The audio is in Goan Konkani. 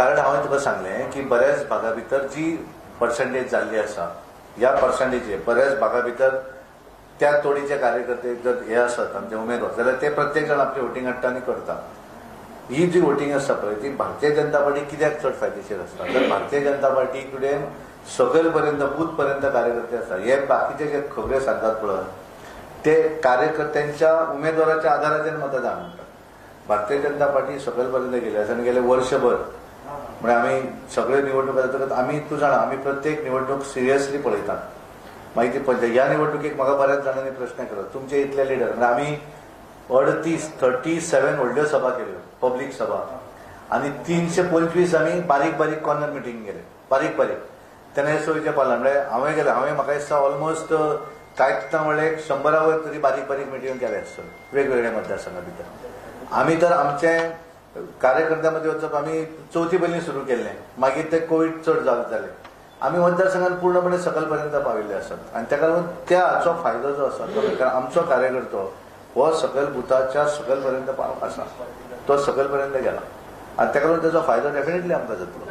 कारण हांवें तुका सांगलें की बऱ्याच भागा भितर जी पर्संटेज जाल्ली आसा ह्या पर्संटेजे बऱ्याच भागा भितर त्या तोडीचे कार्यकर्ते जर हे आसत आमचे उमेदवार जाल्यार ते प्रत्येक जाण आपली वोटींग हाडटा आनी करता. ही जी वोटींग आसता पळय ती भारतीय जनता पार्टी कित्याक चड फायदेशीर आसता तर भारतीय जनता पार्टी कडेन सकयल पर्यंत बूथ पर्यंत कार्यकर्ते आसता. हे बाकीचे जे खबऱ्यो सांगतात पळय ते कार्यकर्त्यांच्या उमेदवाराच्या आधाराचेर मतदान म्हणटात. भारतीय जनता पार्टी सकयल पर्यंत गेली आसा आनी गेले वर्षभर म्हणजे आमी सगळे निवडणूक जातकच आमी तूं जाणा आमी प्रत्येक निवडणूक सिरियसली पळयतात. मागीर ती पंचायत ह्या निवडणुकेक म्हाका बऱ्याच जाणांनी प्रश्न केलो तुमचे इतले लिडर म्हणजे आमी 37 व्हडल्यो सभा केल्यो पब्लीक सभा आनी 325 आमी बारीक बारीक कॉर्नर मिटींग केले बारीक बारीक. तेन्ना हे सोयीचें पावलां म्हळ्यार हांवें गेलें हांवें म्हाका दिसता ऑलमोस्ट कांयच ना म्हणल्यार 100 वयर तरी बारीक बारीक मिटींग केले आसतल्यो वेगवेगळ्या मतदारसंघा भितर. आमी तर आमचे कार्यकर्त्यां मदीं वचप आमी चवथी पयलीं सुरू केल्लें, मागीर ते कोवीड चड जालें. आमी मतदारसंघान पूर्णपणे सकयल पर्यंत पाविल्ले आसात आनी ताका लागून त्याचो फायदो जो आसा तो कारण आमचो कार्यकर्तो हो सकयल बुथाच्या सकयल पर्यंत आसा, तो सकयल पर्यंत गेला आनी ताका लागून ताचो फायदो डेफिनेटली आमकां जातलो.